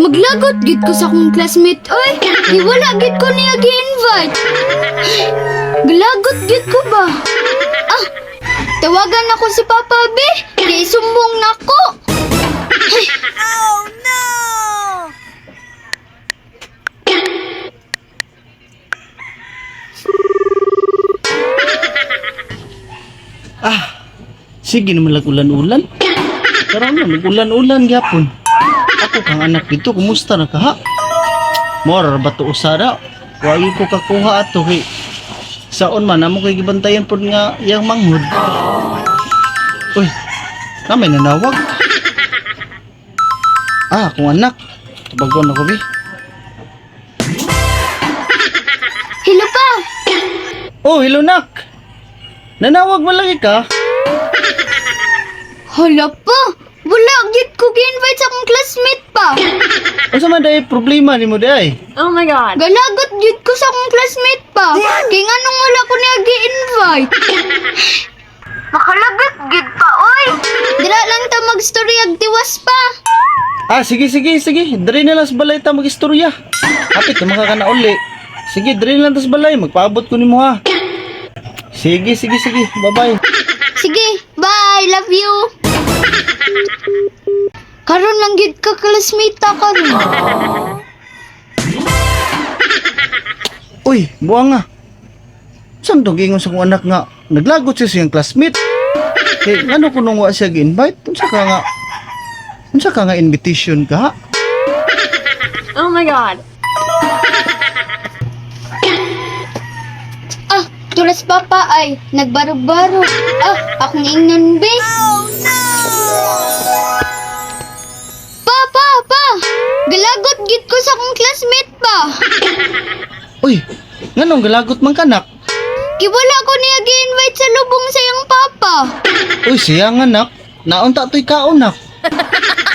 Maglagot gid ko sa akong classmate, oy. Kay wala gid ko niya gi-invite. Galagot gid ko ba? Ah, tawagan ako si Papa B. Kay sumbong nako. Oh no! Ah, sige naman lang ulan-ulan. Karon na, mag-ulan-ulan gyapon. Ako kang anak dito, kumusta na ka ha? Mora ba to usara? Wagi ko kakuha ato kay saon man amo kay gibantayan pod nga yang manghod. Uy, na may nanawag. Ah, akong anak. Tubagon ako bi. Hello pa. Oh, hello nak. Nanawag man lagi ka? Hala pa. Wala gid ko gi-invite sa akong classmate pa. Unsa man day problema nimo day? Oh my God! Galagot gid ko sa akong classmate pa. Kay nganong wala ko niya gi-invite. Makalagot gid pa, oy. Dira lang ta magstorya ag tiwas pa. Ah, sige, sige, sige. Diri na lang sa balay ta magistorya. Hapit na makakana uli. Sige, diri na lang ta sa balay. Magpaabot ko nimo ha. Sige, sige, sige. Bye-bye. Sige, bye, love you. Karon lang gid ka classmate ta karon. Uy, buwang nga. Saan tong giingon sa kong anak nga naglagot siya sa iyang classmate? Kay ngano ko nung wa siya gi-invite? Unsa ka nga? Unsa ka nga invitation ka? Ha? Oh my God! Ah, tulas papa ay nagbarog-barog. Ah, akong ingnon be. Oh no! Pa, pa, pa. Galagot gid ko sa akong classmate pa. Uy, nganong galagot man kanak? Kay wala ko niya gi-invite sa lubong sa iyang papa. Uy, siya nga nak. Naunta to'y kaon nak.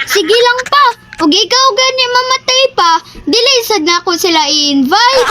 Sige lang pa. Ug ikaw gani mamatay pa, dili sad nako sila i-invite.